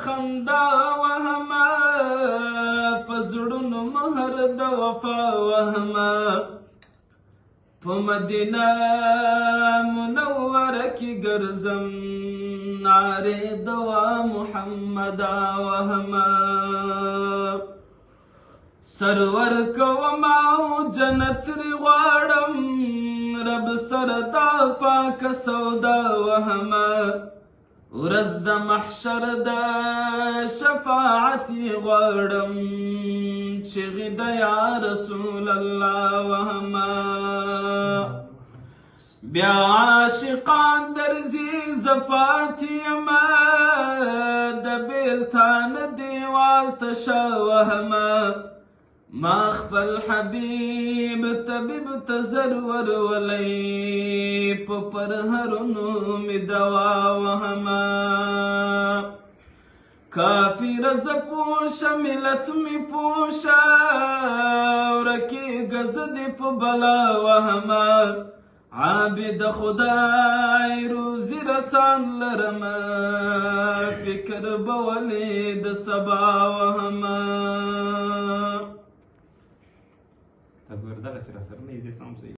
خندا وهمه، په زړونو مهر د وفا وهمه. په مدینه منوره کې ګرځم، نعرې د وا محمدا وهمه. سرور کوم او جنت ری غواړم، رب سره دا پاک سودا وهمه. ورځ د محشر د شفاعت غواړم، چیغې د یا رسول الله وهمه. بیا عاشقان درځي، زه پاتې یمه، د بیلتانه دیوال ته شه وهمه. ما خپل حبیب طبیب ته زر ورولئ، په پرهرونو مې دوا وهمه. کافر زه پوه شه، ملت مې پوه شه، ورکېږه زه دې په بلا وهمه. عابد خدای روزي رسان لرمه، فکر به ولې د سبا وهمه. تا ګوره دغه چې راسره نه یې، زه سم صحیح.